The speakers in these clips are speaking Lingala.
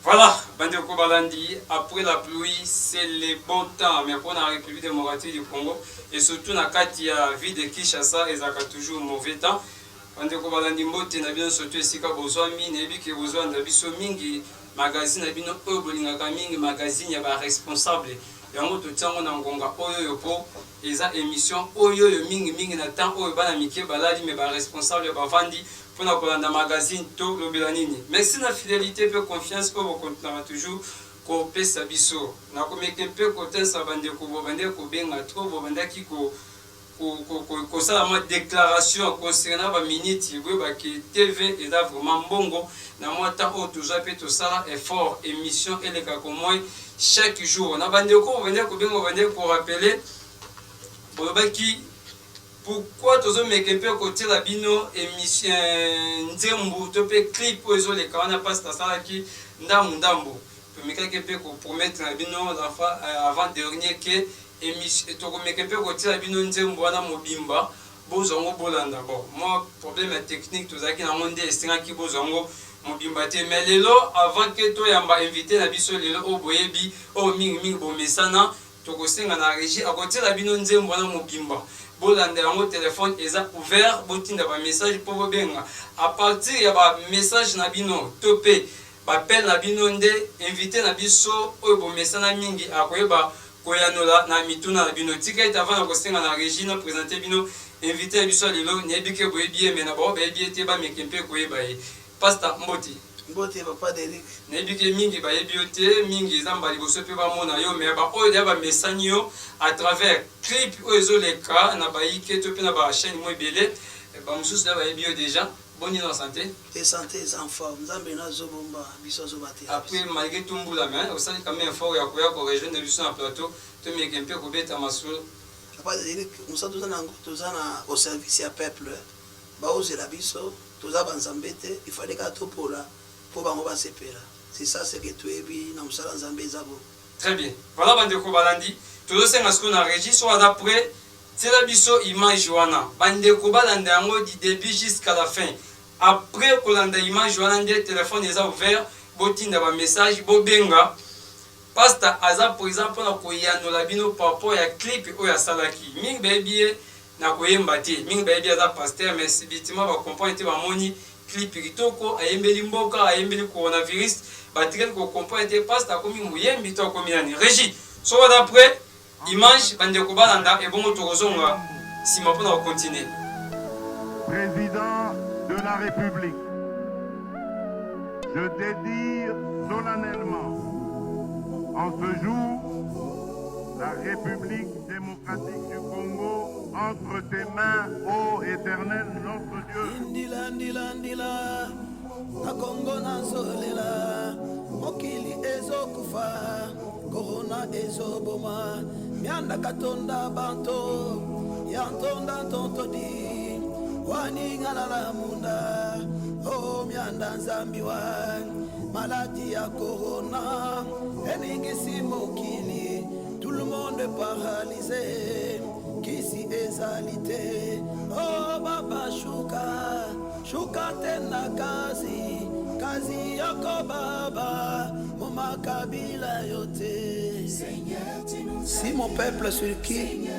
Voilà, bandeko balandi, après la pluie, c'est le bon temps. Mais pour la République démocratique du Congo, et surtout na kati ya ville de Kinshasa, ezalaka toujours mauvais temps. Bandeko balandi, mbote na bino surtout esika bozwami. Nayebi ke bozwanda biso mingi, magazine na bino oyo bolingaka mingi, magazine ya baresponsable. Yango totiango na ngonga oyo oyo mpo eza émission oyo oyo mingimingi na temps oyo bana mike balali, mais baresponsable bavandi mpona kolanda magazine Tolobela Nini. Merci na fidélité mpe confiance oyo bokontinaka toujours kopesa biso. Nakomeke mpe kotensa bandeko bobandaki kobenga trop, bobandaki kosala mwa déclaration concernant baminiti. Boyebaki TV eza vraiment mbongo na mwa temps oyo tozwa mpe tosala effort, émission elekaka moins chaque jour. Na bandeko bobandaki kobenga, bobandaki korappeler, bolobaki pourquoi tozomeka mpe kotiela bino émission nzembo to mpe clip oyo ezoleka wana. Mpasi asalaki ndambu ndambu, tomekaki mpe kopromettre na bino avant dernier ke tokomeka mpe kotiela bino nzembo wana mobimba, bozwa yango, bolanda. Bon, mwa problème ya technique tozalaki nango nde esengaki bozwa yango mobimba te. Mais lelo, avant ke toyamba invité na biso lelo oyo boyebi, oyo mingimingi bomesana, tokosenga na régie akotiela bino nzembo wana mobimba, bolanda yango. Telefone eza ouvert, botinda bamessage mpo bobenga. À partir ya bamessage na bino to mpe baappel na bino nde invité na biso oyo bomesana mingi akoyeba koyanola na mituna na bino. Tika ete avant na kosenga na régie na présente bino invité na biso ya lelo, nayebi ke boyebi ye, mais na bao bayebi ye te, bameke mpe koyeba ye. Pasteur, mbote. Mbote, papa Derik. Nayebi ke mingi bayebi yo te, mingi eza mbala liboso mpe bamona yo, mais baoyo deya bamesani yo à travers clip oyo ezoleka na bayike to mpe na bachaîne mo ebele, bamosusu deya bayebi yo déjà. Boni na santé? Te, santé eza en forme. Nzambe na azobomba biso, azobatela. Après, malgré tout, mbula, mais osali quand même effort ya koya korejoindre biso na plateau, tomeke mpe kobeta masolo. Papa Derik, mosala toza na yango, toza na au service ya peuple. Baozela biso, toza banzambe te. Ifale kaka topola mpo bango basepela. C'est ça ce que toyebi na mosala Nzambe, eza bo. Très bien. Voilà, bandeko balandi, tozosenga sikoyo na régie, so aza prêt, tiela biso image wana, bandeko balanda yango du début jusqu'à la fin. Après kolanda image wana nde telefone eza ouvert, botinda bamessage, bobenga. Pasteur aza présent mpona koyanola bino par rapport ya clip oyo asalaki. Mingi bayebi ye na koyemba te, mingi bayebi aza pasteur, mais subitement bacomprendre te. Bamoni clip kitoko, ayembeli mboka, ayembeli coronavirus, batikali kocomprendre te pasteur akomi moyembi to akomi nani. Régie, soki aza prêt, image, bandeko balanda, ebongo tokozonga nsima mpona kocontinue. Président de la République, je dédie solennellement en ce jour la République démocratique du Congo entre tes mains, ô Éternel notre Dieu. Ndila ndila ndila na Kongo, nazolela, mokili ezokufa, korona ezoboma, mianda katonda banto ya ntonda ntontodi waningalala munda o mianda nzambi wa maladi ya korona eningisi mokili, tout le monde paralysé, kisi ezali te. O baba, shuka shuka tenda kazi kazi yoko baba momakabila yo te. Si mon peuple sur qui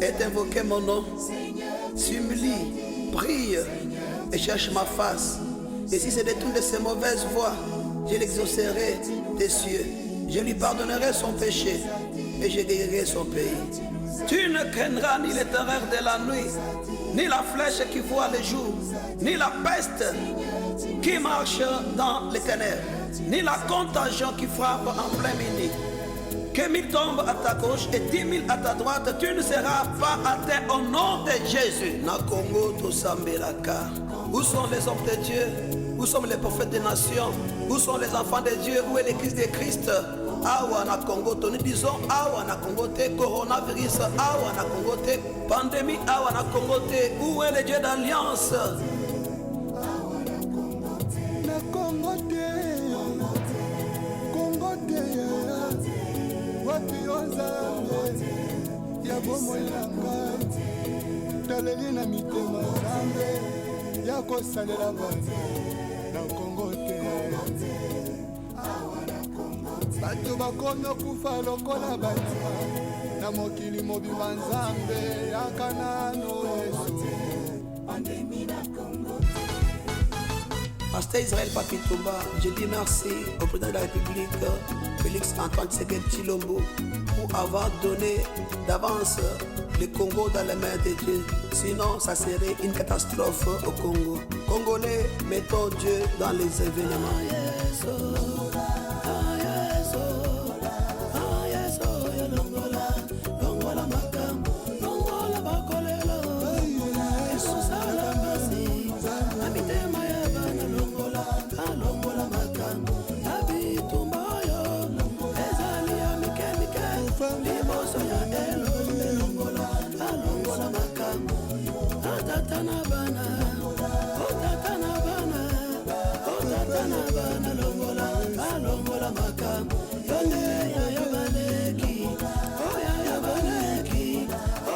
est invoqué mon nom s'humilie, prie et cherche ma face, et si se détourne de ses mauvaises voies, je l'exaucerai des cieux, je lui pardonnerai son péché et je guérirai son pays. Tu ne craindras ni les terreurs de la nuit, ni la flèche qui voit le jour, ni la peste qui marche dans les ténèbres, ni la contagion qui frappe en plein midi. Que 1000 tombent à ta gauche et 10 000 à ta droite, tu ne seras pas atteint au nom de Jésus. Na Congo, tosambelaka. Où sont les hommes de Dieu? Où sont les prophètes des nations? Où sont les enfants de Dieu? Où est l'église de Christ? Awa na Congo, nous disons awa na Congo te, coronavirus, awa na Congo te, pandémie, awa na Congo te. Où est le Dieu d'alliance? Na Kongo te, Kongo te. Wapi yo Nzambe ya bomoi na ngai, taleli na mitema Nzambe ya kosalela bato na Kongo te. Bato bakomi okufa lokola batima na mokili mobimba, Nzambe yaka nano Yesu. Pasteur Israël Papi Tumba, je dis merci au président de la République, Félix Antoine Tshisekedi Tshilombo, pour avoir donné d'avance le Congo dans les mains de Dieu. Sinon, ça serait une catastrophe au Congo. Congolais, mettons Dieu dans les événements. Yes, oh, ah, yes, oh, ah, yes, oh, longola, longola makambo, longola bakolelo, ezosala pasi na mitema ya bana, longola, alongola makambo ya bitumba oyo ezali ya mike mike liboso ya elombe, longola, alongola makambo, atata na bana, otata na bana, otata na bana, longola, alongola makambo yonde ya baleki, oya ya baleki,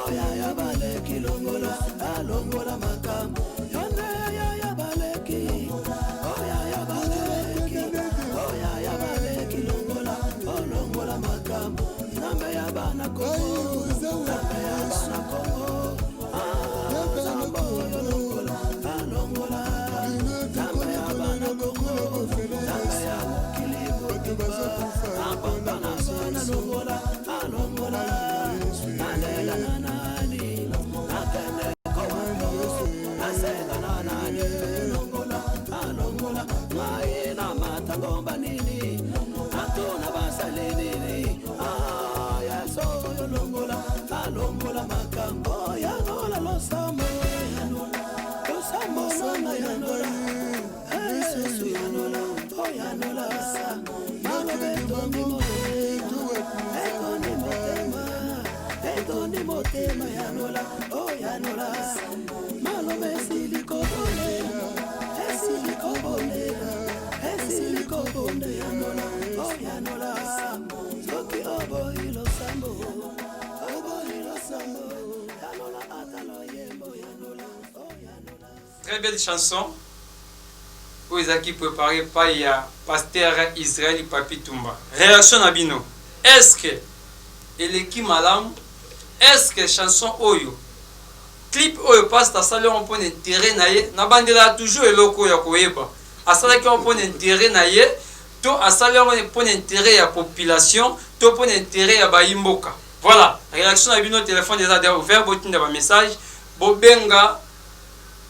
oya ya baleki, longola, alongola makambo yonde ya baleki, oya ya baleki, oya ya baleki, longola, olongola makambo, Nzambe ya bana Kongo, Nzambe ya bana Kongo, Nzambe oyo longola, alongola, Nzambe ya bana Kongo, Nzambe ya mokili mobimba, apapa na bana, longola, alongola, nalela na nani, nakende kowato, nasenga na nani, longola, alongola, ngai na matangomba nini, atuna basali nini, Yesu oyo longola, alongola makambo, yanola losambo, yanola losambo nanga, yanola Yesu, yanola, yanola maloba etondi motema, etondi motema, etondi motema, yanola, o yanola maloba esili kobondela, esili kobondela, esili kobonde, yanola, o yanola, soki oboyi losambo, oboyi losambo, yanola ata loyembo, yanola, o yanola. Très belle chanson oyo ezalaki préparé epai ya pasteur Israel Papi Tumba. Réaction na bino, est ce que eleki malamu? Est ce que chanson oyo, clip oyo, pasteur asali yango mpona intérêt na ye? Nabandelaka toujours eloko oyo ya koyeba, asalaki yango mpona intérêt na ye to asali yango mpona intérêt ya population to mpona intérêt ya bayimboka? Voilà, réaction na bino. Téléphone eza déjà ouvert, botinda bamessage, bobenga,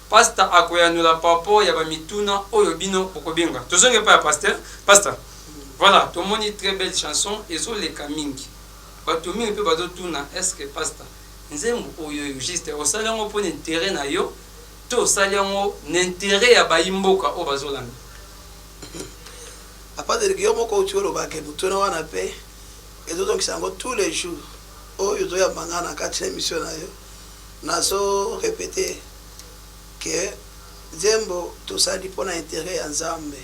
pasteur akoyanola par rapport ya bamituna oyo bino bokobenga. Tozongi epai ya pasteur. Pasteur, voilà, tomoni très belle chanson ezoleka mingi, bato mingi mpe bazotuna: est ce que pasteur, nzembo oyo oyo juste osali yango mpona intérêt na yo to osali yango na intérêt ya bayimboka oyo bazolanda? Papa Deriki, yo moko outi olobake motuna wana mpe ezozongisa yango tous les jours oyo ozoyamba nga na kati na émission na yo. Nazo répéter ke nzembo tosali mpona intérêt ya Nzambe,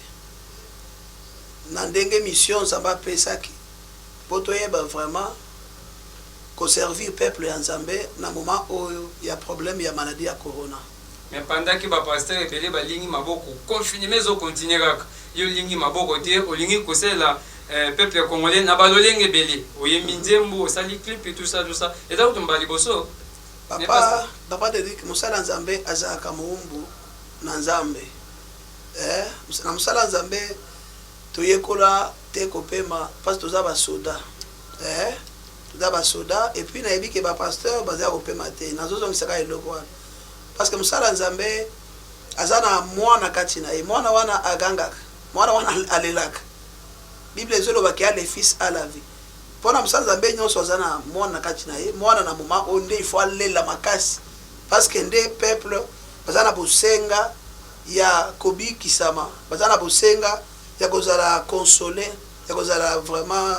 na ndenge mission Nzambe apesaki mpo toyeba vraiment koservir peuple ya Nzambe na moment oyo ya problème ya maladie ya corona. Mais pendant que bapasteur ebele balingi maboko, confinement ezocontinue kaka, yo olingi maboko te, olingi kosalela peuple congolais na balolenge ebele, oyembi nzembo, osali clip, tout ça, tout ça, eza kutumba liboso. Papa, papa Dedik, mosala ya Nzambe azalaka mowumbu na Nzambe, eh? Na mosala ya Nzambe toyekola te kopema, parce toza basoda, eh? Toza basoda. Et puis nayebi ke bapasteur baza ya kopema te. Nazozongisaka eloko wana parce que mosala ya Nzambe aza na mwana kati na ye, mwana wana agangaka, mwana wana alelaka. Bible ezolobaki ya le fils à la vie. Mpona mosala Nzambe nyonso aza na mwana na kati na ye, mwana na moment oyo nde il faut alela makasi, parce que nde peuple baza na bosenga ya kobikisama, baza na bosenga ya kozala consolé, ya kozala vraiment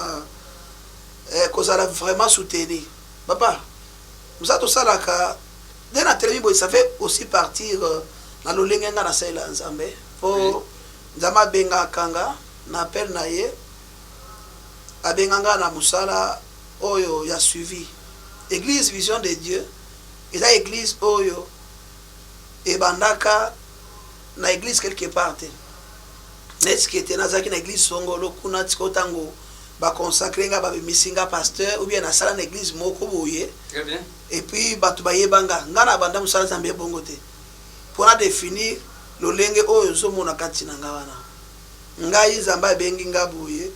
kozala vraiment soutenu. Papa, mosala tosalaka nde na telemi boye, ça fait aussi partir na lolenge nga nasalela Nzambe, mpo Nzambe abengaka nga na appel na ye, abenga nga na mosala. oyo ya suivi. Eglise Vision de Dieu eza eglise oyo ebandaka na eglise quelque part te. Neti ke te nazalaki na eglise songolo kuna, tiko ntango baconsacre nga, babimisi nga pasteur ou bien nasala na eglise moko boye. Très bien. Et puis bato bayeba nga, nga na banda mosala Nzambe ebongo te. Mpona définir lolenge oyo ozomona kati na nga wana, ngai Nzambe abengi nga boye.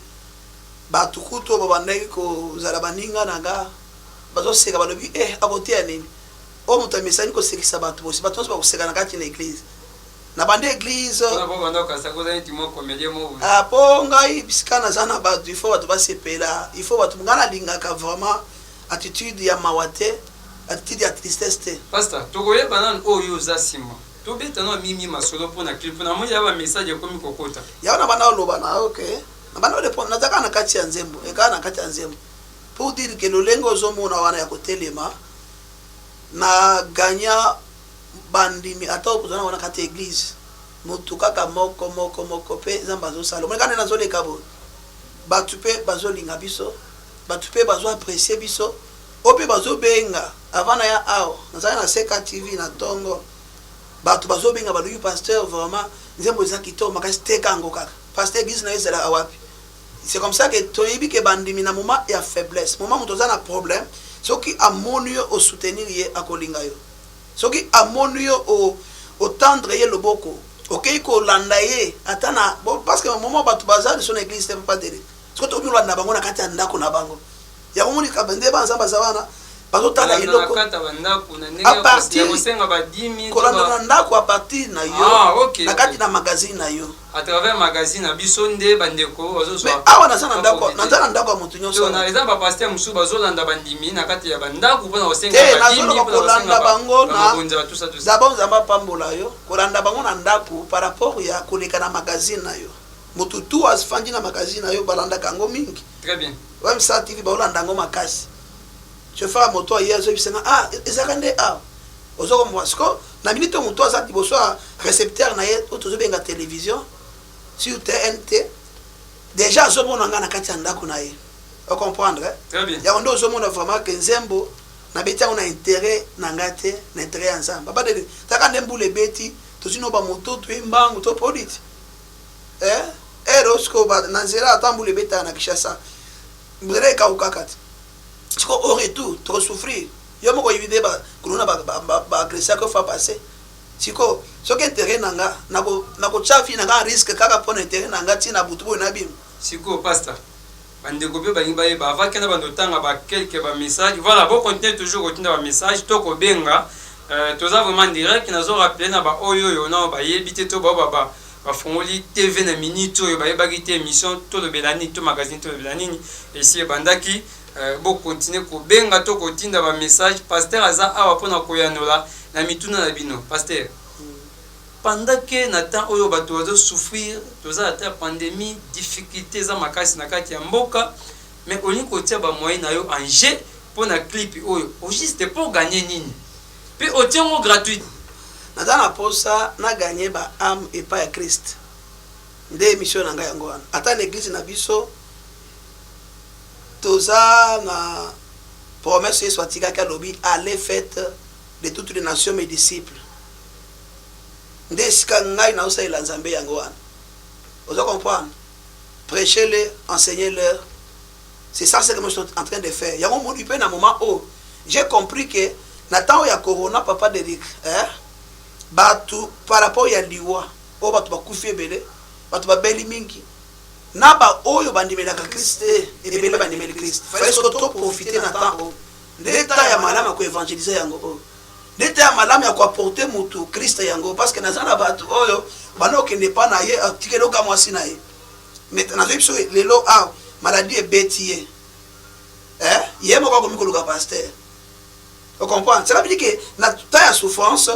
Bato kutu oyo babandaki kozala baninga na nga bazoseka, balobi: "Eh, akoteya nini oyo? Moto amesani kosekisa bato bosi, bato nyonso bakoseka na kati na eglise." Na banda eglise Mpona po banda okasa koza neti mwa comédien moko boye. Ah, po ngai bisika naza na bato, il faut bato basepela, il faut bato. Ngai nalingaka vraiment attitude ya mawa te, attitude ya tristesse te. Pasteur, tokoyeba nanu oyo oza nsima. Tobeta nano mimi masolo mpona clip. Namoni ya bamessage ekomi kokota. Yango na banda oloba na ok, na banda orépondre, naza kaka na kati ya nzembo, ekaka na kati ya nzembo pour dire ke lolenge ozomona wana ya kotelema na ganya bandimi, ata okozala wana kati ya eglise, motu kaka moko moko moko, mpe Nzambe azosala. Omoni kaka nde nazoleka boye, bato mpe bazolinga biso, bato mpe bazoapprécie biso, oyo mpe bazobenga. Avant na ya awa, nazali na Seka TV na ntongo, bato bazobenga, balobi: "Pasteur, vraiment nzembo eza kitoko makasi, teka yango kaka. Pasteur, église na yo ezalaka wapi?" C'est comme ça que toyebi ke bandimi, na moment ya faiblesse, moment moto aza na problème, soki amoni yo osoutenir ye, akolinga yo. Soki amoni yo otendre ye loboko, okei kolanda ye ata na bon, parce que moment bato baza liso na église te, papa dere, soki tokomi kolanda bango na kati ya ndako na bango, yango moni nde banzambe aza wana, bazotala eloko. Kolanda na ndako à partir na yo, na kati na magazine na yo. À travers magazine na biso nde bandeko bazozwa. Awa naza na ndako, naza na ndako ya motu nyonso. Eza bapasteur mosusu bazolanda bandimi na kati ya bandako mpona kosenga. Te, nazoloba kolanda bango na d'abord Nzambe apambola yo. Kolanda bango na ndako par rapport ya koleka na magazine na yo, motu tu afandi na magazine na yo, balandaka yango mingi. Très bien. Wamsa TV, baolanda yango makasi. Chauffeur ya moto aye, azoyebisanga: "Ah, ezalaka nde awa." Oza komona siko na minute oyo moto aza liboso ya récepteur na ye oyo tozobenga télévision sur TNT, déjà azomona nga na kati ya ndako na ye. Ocomprendre? Yango nde ozomona vraiment ke nzembo nabeti yango na intérêt na nga te, na intérêt ya Nzambe. Abadeli taka nde mbula ebeti, tozwi no bamoto, toye mbangu, topoli ti ere siko na nzela. Ata mbula ebetaka na Kinshasa, nzela ekawukaka te. Siko au retour tokosouffrir. Yo moko oyebi nde kuluna baagresaka fois passé. Siko soki intérêt na nga, nakotya vie na nga en risque kaka mpo na intérêt na nga, ntina butu boye nabima. Sikoyo pasteur, bandeko mpe balingi bayeba, avant kenda bando otanga baquelques bamessage. Voilà, bocontinue toujours kotinda bamessage to kobenga. Toza vraiment direct. Nazo rappeler na baoyo oyo nao bayebi te to bao bafongoli TV na minute oyo, bayebaki te émission Tolobela nini to magazine Tolobela nini esi ebandaki. Bocontinue kobenga to kotinda bamessage. Pasteur aza awa mpona koyanola na mituna na bino. Pasteur, pendant ke na temps oyo bato bazosouffrir, toza ata pandémie, difficulté eza makasi na kati ya mboka, mais olingi kotia bamoyen na yo en jeu mpo na clip oyo, au juste mpo gagner nini? Mpe otie yango gratuit. Naza na posa nagagner baâme epai ya Christ, nde mission na ngai yango wana. Ata na église na biso, toza na promesse Yesu atikaki, alobi: "Allez, faites de toutes les nations mes disciples." Nde esika ngai naosalela Nzambe yango wana. Oza comprendre? Prêchez-le, enseignez-leur, c'est ça ce que moi je suis en train de faire. Yango moni mpe na moment oyo, j'ai compris que na ntango ya corona, papa Derik, eh, bato par rapport ya liwa oyo, bato bakufi ebele, bato babeli mingi, na baoyo bandimelaka Christ te, ebele bandimeli Christ. Fallait soko toprofite na temps oyo, nde temps ya malamu ya koévangéliser yango oyo, nde temps ya malamu ya koapporter motu Christ yango, parce que naza na bato oyo banda okende epa na ye, atikeli oka mwasi na ye. Mais nazoyebi biso lelo awa, maladie ebeti ye, eh? Ye moko akomi koluka pasteur. Ocomprendre? Cela veut dire que na temps ya souffrance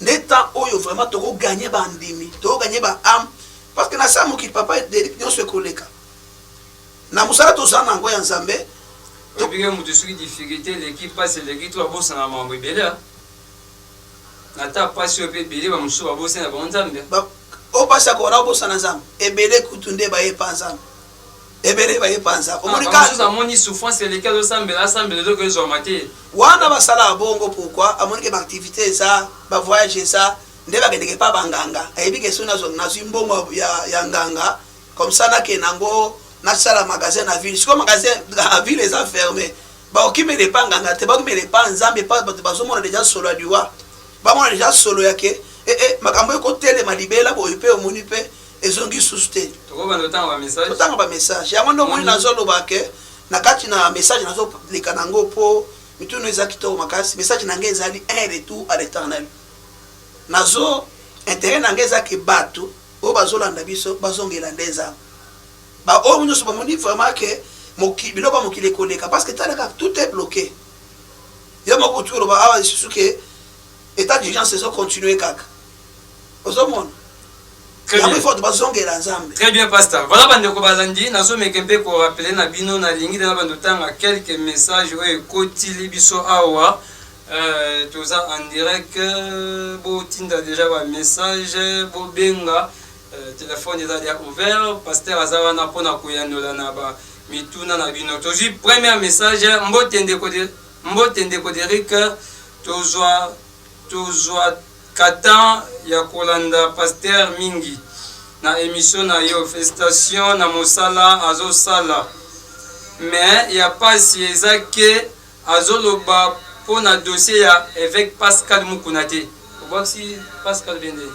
nde temps oyo vraiment tokogagner bandimi, tokogagner baâme, parce que na sa mokili, papa Derik, nyonso ekoleka. Na mosala toza na yango ya Nzambe. Oyebike moto soki difficulté eleki, mpasi eleki to abosana makambo ebele. Na ta mpasi oyo mpe ebele, bamosusu babosana bango Nzambe. Oyo mpasi ya korona, obosana Nzambe. Ebele kutu nde bayepa Nzambe. Ebele bayepanza. Omoni kaka amoni souffrance eleki, azosambela, asambela, eloko ezwama te. Wana basalaka bongo pourquoi? Amoni ke baactivité eza, bavoyage eza, nde bakendeke epa banganga. Ayebi ke soki nazwi mbongo ya nganga comme ça, nakende yango, nasala magasin na ville. Sikoyo magasin na ville eza fermé, bakokimela epa nganga te, bakokimela epa Nzambe, epa bato bazomona déjà solo ya liwa, bamona déjà solo ya ke ee makambo ekotelema libela boye. Mpe omoni mpe ezongi susu te. Tokobanda otanga bamessage. Totanga bamessage yango nde omoni nazoloba ke na kati na message nazoleka nango, mpo mituno eza kitoko makasi. Message na ngai ezali un retour à l'Éternel. Nazo intérêt na ngai eza ke bato oyo bazolanda biso bazongela nde Nzambe. Baoyo nyonso bamoni vraiment ke biloko ya mokili ekoleka, parce que talaka, tout est bloqué. Yo moko otuki oloba awa lisusu ke état d'urgence ezocontinue kaka, ozomona yango, il faut bazongela Nzambe. Très bien, pasteur. Voilà, bandeko balandi, nazomeka mpe korappeler na bino, nalingi na bando tanga quelques messages oyo ekotili biso awa. Toza en direct, botinda déjà bamessage, bobenga, téléphone eza déjà ouvert. Pasteur aza wana mpona koyandola na bamituna na bino. Tozwi premier message: mbote ndeko, mbote ndeko Derik, tozwa katan ya kolanda pasteur mingi na émission na yo. Félicitation na mosala azosala, mais ya pasi eza ke azoloba mpo na dossier ya évêque Pascal Mukuna te. Obwakisi Pascal bende?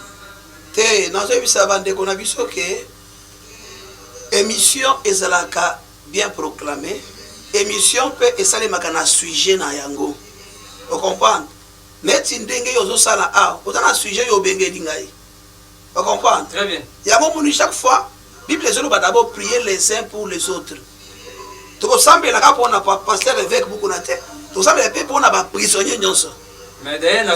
Te, nazoyebisa bandeko na biso ke émission ezalaka bien proclamé, émission mpe esalemaka na sujet na yango, ocomprendre? Neti ndenge yo ozosala awa, oza na sujet oyo obengeli ngai, ocomprendre? Très bien. Yango moni, chaque fois Bible ezoloba d'abord prier les uns pour les autres. Tokosambelaka mpona pasteur évêque Mukuna te, tokosambela mpe mpona baprisonnier nyonso,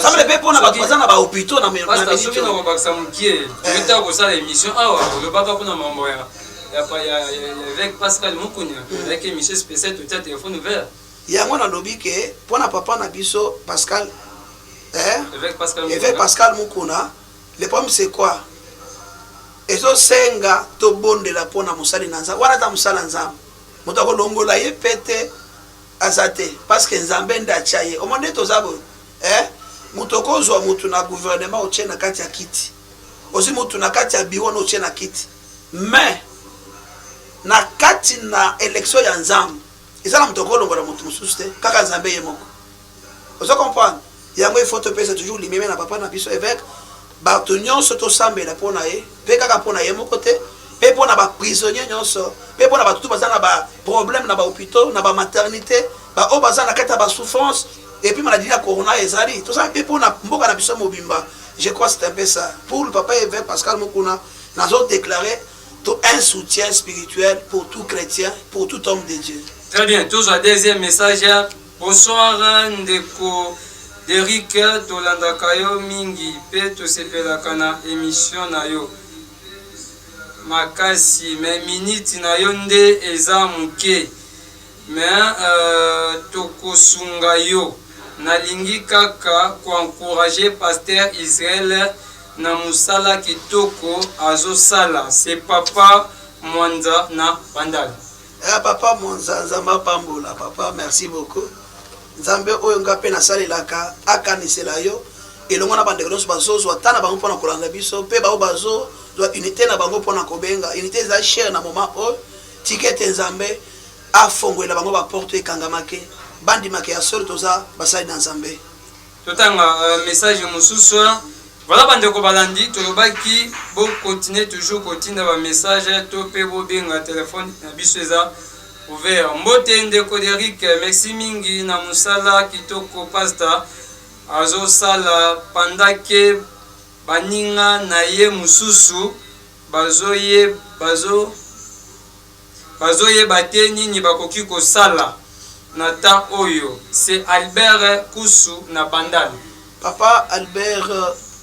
sambela mpe mpona bato baza na bahôpitaux. Na soki na kobakisa mokie, toyita kosala émission awa, olobaka mpona mambo ya évêque Pascal Mukuna, ezalaki émission spéciale, totia téléphone ouvert. Yango nalobi ke mpona papa na biso Pascal, évêque Pascal, évêque Pascal Mukuna. Le problème, c'est quoi? Ezosenga tobondela mpona mosali na Nzambe wana. Ata mosala Nzambe, moto akolongola ye mpe te, aza te, parce que Nzambe nde atya ye. Omoni nde toza boye, moto okozwa motu na gouvernement, otie na kati ya kiti, ozwi motu na kati ya bureau na otie na kiti, mais na kati na élection ya Nzambe, eza na moto akolongola motu mosusu te, kaka Nzambe ye moko. Ozo comprendre yango? Il faut topesa toujours limeme na papa na biso évêque. Bato nyonso tosambela mpo na ye, mpe kaka mpo na ye moko te, mpe mpo na baprisonnier nyonso, mpe mpo na bato tu baza na baproblème na bahôpitaux, na bamaternité, baoyo baza na kati ya basouffrance. Et puis maladie ya corona ezali, tozala mpe mpo na mboka na biso mobimba. Je crois, c'est un peu ça. Pour le papa évêque Pascal Mokuna, nazo déclarer to un soutien spirituel pour tout chrétien, pour tout homme de Dieu. Très bien. Tozwa deuxième message. Bonsoir ndeko Derik, tolandaka yo mingi mpe tosepelaka na émission na yo makasi, mais minute na yo nde eza moke, mais tokosunga yo. Nalingi kaka koencourager pasteur Israel na mosala kitoko azosala. C'est papa Mwanza na Bandal. Eh, papa Mwanza, Nzambe apambola papa, merci beaucoup. Nzambe oyo nga mpe nasalelaka akanisela yo elongo na bandeko nyonso bazozwa ta na bango mpona kolanda biso, mpe bao bazozwa unité na bango mpona kobenga. Unité eza cher na moment oyo. Tika ete Nzambe afongolela bango baporte ekangamaki, bandimaka ya solo toza basali na Nzambe. Totanga message mosusu. Voilà, bandeko balandi, tolobaki bocontinue toujours kotinda bamessage to mpe bobenga, telefone na biso eza ouvert. Mbote ndeko Derik, merci mingi na mosala kitoko pasteur azosala pendant ke baninga na ye mosusu bazoyeba te nini bakoki kosala na temps oyo. C'est Albert Kusu na Bandal. Papa Albert,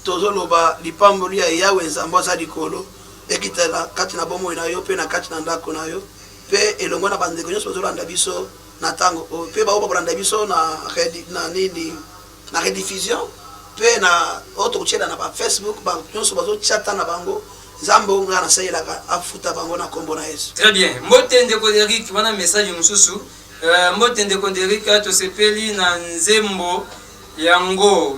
tozoloba lipamboli ya Yawe Nzambe aza likolo ekitela kati na bomoi na yo mpe na kati na ndako na yo, mpe elongo na bandeko nyonso bazolanda biso na ntango oyo, mpe bao bakolanda biso na nini, na rediffusion, mpe na oyo tokotiela na bafacebook. Bato nyonso bazotia ta na bango. Nzambe oyo ngai nasalelaka afuta bango na nkombo na Yesu. Très bien. Mbote ndeko Derrick, wana message mosusu. Mbote ndeko Derrick, tosepeli na nzembo yango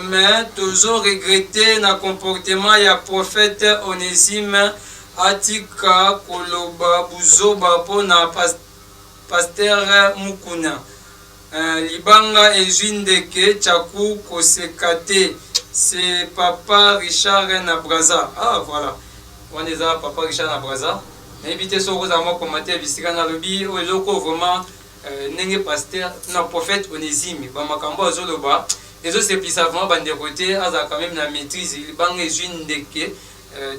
mais tozo regretter na comportement ya prophète Onésime. Atika koloba buzoba mpona pasteur Mukuna. Libanga ezwi ndeke tchaku koseka te. C'est papa Richard na Braza. Ah voilà, wana eza papa Richard na Braza. Nayebi te soki okozala mwa commentaire bisika nalobi oyo eloko vraiment ndenge pasteur na prophète Onésime bamakambo azoloba ezosepelisa vraiment bandeko te. Azala quand même na maîtrise. Libanga ezwi ndeke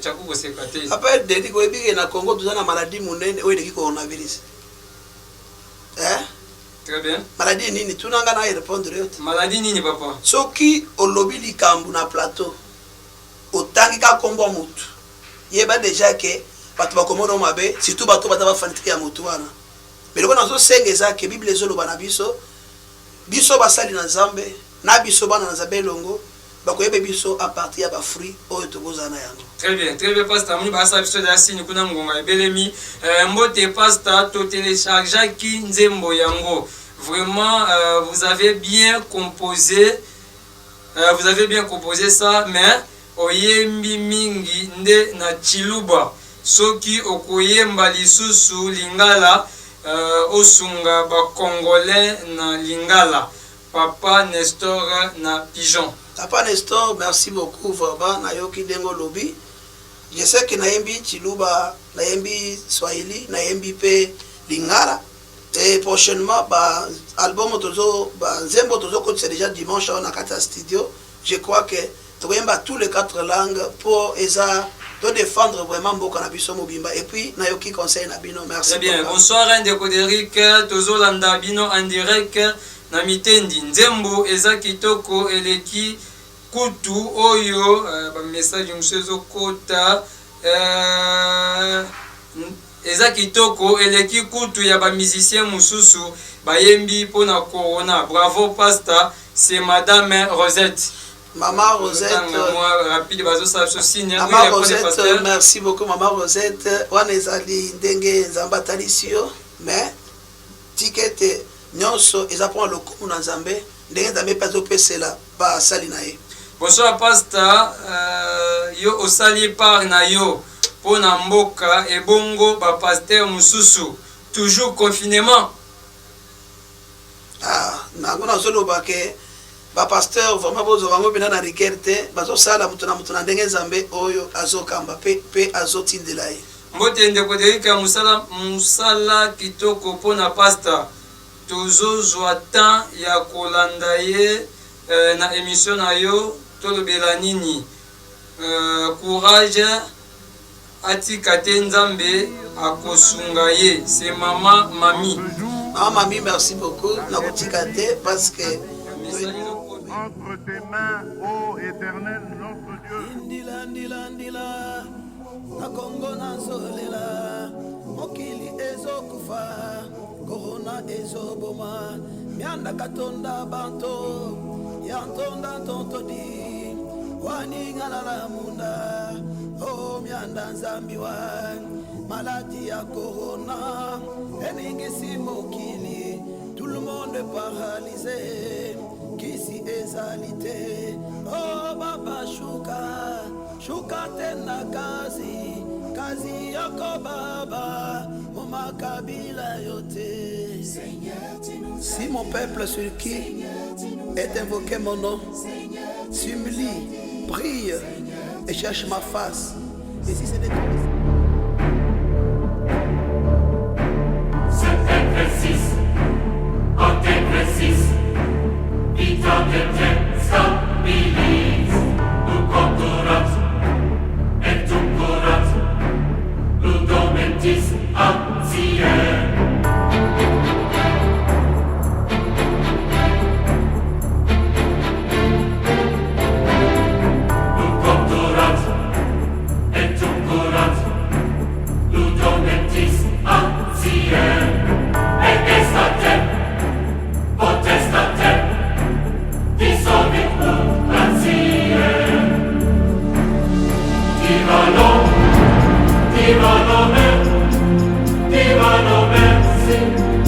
tchaku koseka te. Papa Dedik, oyebi ke na Congo toza na maladie monene oyo eleki coronavirus, eh? Très bien. Maladie nini? Tuna nga na répondre yo te. Maladie nini, papa? Soki olobi likambo na plateau, otangi ka nkombo ya motu, yeba déjà ke bato bakomona mabe, surtout bato baza bafanatiques ya motu wana. Mais eloko nazosenga eza ke Bible ezoloba na biso, biso basali na Nzambe na biso bana na Nzambe elongo, bakoyeba biso à partir ya bafruits oyo tokozala na yango. Très bien, très bien, pasteur. Moni basala biso ya signe kuna, ngonga ebelemi. Mbote pasteur, totéléchargeaki nzembo yango. Vraiment, vous avez bien composé, vous avez bien composé ça, mais oyembi mingi nde na Chiluba. Soki okoyemba lisusu lingala, osunga bacongolais na lingala. Papa Nestor na Pigeon. Papa Nestor, merci beaucoup vraiment. Nayoki ndenge olobi. Je sais que nayembi Chiluba, nayembi Swahili, nayembi mpe lingala. Et prochainement ba album tozo, ba nzembo tozokotisa déjà dimanche awa na kati ya studio, je crois que tokoyemba tous les quatre langues mpo eza todéfendre vraiment mboka na biso mobimba. Et puis nayoki conseil na bino, merci. Très bien. Papa. Bonsoir ndeko Derrick, tozolanda bino en direct na Mitendi. Nzembo eza kitoko eleki kutu oyo bamessage mosusu ezokota. Eza kitoko eleki kutu ya bamusicien mosusu bayembi mpona corona. Bravo pasteur, c'est madame Rosette. Mama Rosette. Tanga mwa rapide, bazosala biso signe. Mama Oui, répondez, Rosette, pasteur. Merci beaucoup mama Rosette. Wana ezali ndenge Nzambe atalisi yo, mais tika ete nyonso eza mpona lokumu na Nzambe, ndenge Nzambe mpe azopesela basali na ye. Bonsoir pasteur, yo osali part na yo mpo na mboka, ebongo bapasteur mosusu toujours confinement? Ah, nango nazoloba ke bapasteur vraiment bozwa bango mpena na rigueur te. Bazosala moto na moto na ndenge Nzambe oyo azokamba mpe azotindela ye. Mbote ndeko Derika, mosala mosala kitoko mpona pasteur. Tozozwa temps ya kolanda ye na émission na yo Tolobela nini? Courage, atika te, Nzambe akosunga ye. C'est mama Mami. Mama Mami, merci beaucoup. Nakotika te parce que Entre tes mains, ô Éternel notre Dieu. Ndila ndila ndila na Kongo nazolela, mokili ezokufa, korona ezoboma mianda katonda banto ya ntonda ntontodi waningala munda o mianda nzambi wa maladie ya corona eningisi mokili, tout le monde est paralysé, kisi ezali te. O baba, shuka shuka tena kazi kazi yako baba mumakabila yote. Si mon peuple sur qui est invoqué mon nom s'humilie, prie et cherche ma face, et si c'est des 6, 8, 6, stabilis, Ductorat, et ducorat, ludomentis atie. Ductorat, et ducorat. Viva.